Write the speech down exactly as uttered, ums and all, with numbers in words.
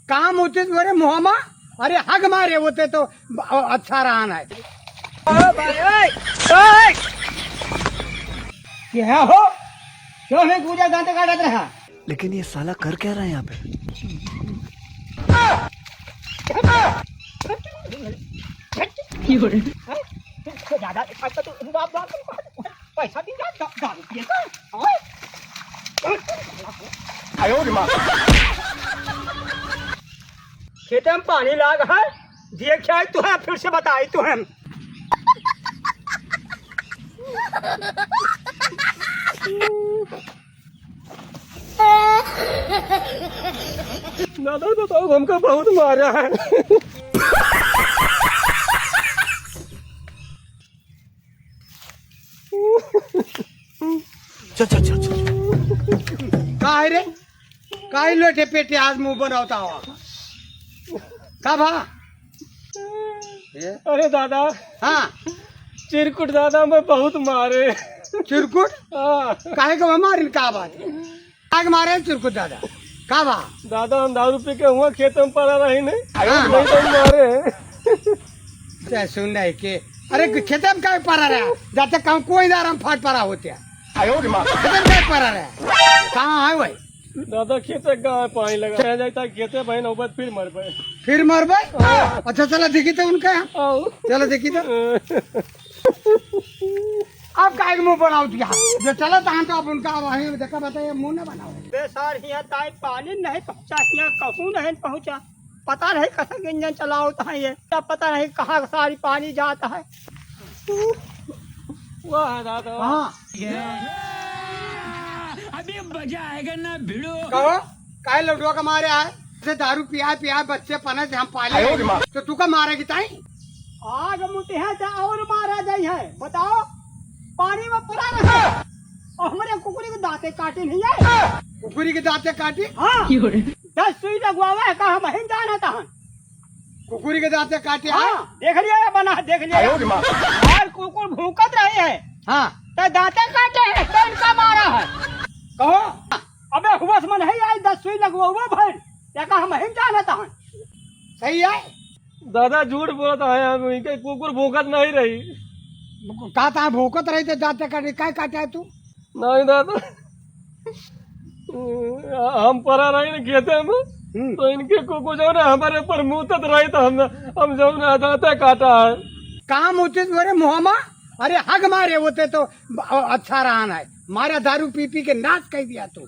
काम होते तो, अरे मुहामा, अरे हग मारे होते तो ब-, अच्छा रहा ना। ओ भाई, ओए, ओए। क्या हो? क्यों है पूजा दांत काटत रहा? लेकिन ये साला कर क्या रहा है यहाँ पे? दादा, पैसा दी जा, दा-, दारू पिए का? ओए। आयो रे माँ। खेते में पानी लाग है, देख आए तू है, फिर से बताई तू हम। दादा बताओ, हमका बहुत मारा है। चल, चल, चल, चल। का है रे? का है लोटे पेटे आज मुंह बनावता हुआ? का भा? ए? अरे दादा। हाँ। चिरकुट दादा मैं बहुत मारे। चिरकुट? हाँ। काहे का मारिन, का बात है? काहे के मारे चिरकुट दादा? का बा? दादा हम दारू पी के हुआ खेत में पड़ा रही नहीं। हाँ। नहीं तो मारे हैं। ते सुन नहीं के, अरे खेते में काहे पड़ा रहा? जाते काम कोई दार हम फाट पड़ा होते हैं। आयो रे माँ। खेते में काहे पड़ा रहा? कहाँ है वही? दादा खेते का पानी लगा। चला जाता खेते बहन नौबत फिर मर पाए। फिर मर पाए? हाँ। अच्छा चला देखी तो उनका। आओ। चला देखी तो। आप काहे के मुंह बनाओ दिया? जो चला तहन तो अब उनका वहीं देखा बताइए मुंह ना बनाओ। बे सार हिया ताई पानी नहीं पहुँचा, हिया कहूँ नहीं पहुँचा। पता नहीं कसक इंजन चलावत है ये, क्या पता नहीं कहाँ सारी पानी जात है। वाह दादा। हाँ। अभी मजा आएगा ना भिड़ो। कहो, काहे लौटवा के मारे आए? से दारू पिया पिया बच्चे पने से हम पाले। आयो रे माँ। तो तू का मारेगी ताई? आग मुठिया से और मारा जाई है। बताओ, पानी में पड़ा रहे और हमरे कुकुरी के दांते काटे नहीं है। कुकुरी के दांते काटे? हाँ। दस सुई लगवावा है का हम ही जाना तहन। कुकुरी के दांते काटे है? हाँ, देख लिया या बना, देख लिया। आयो रे माँ। और कुकुर भूकत रही है। हाँ। तो दांते काटे है, तो इनका मारा है। कहो। अबे हुवस मन है आई दस सुई लगवावा भाई, या का हम ही जाना तहन। सही है। दादा झूठ बोलत है, हम इनके कुकुर भूकत नहीं रही। का ता भूकत रही तो दांते काटे, काय काटे है तू? नहीं दादा, हम परा रही ना खेते में, हम्म। तो इनके कुकुर जो ना हमारे ऊपर मूतत रही तो हम, हम जो ना दांते काटा है। काम होते तो अरे मुहामा, अरे हग मारे होते तो ब-, अच्छा रहा है। मारा दारू पी पी के नाश कर दिया तू।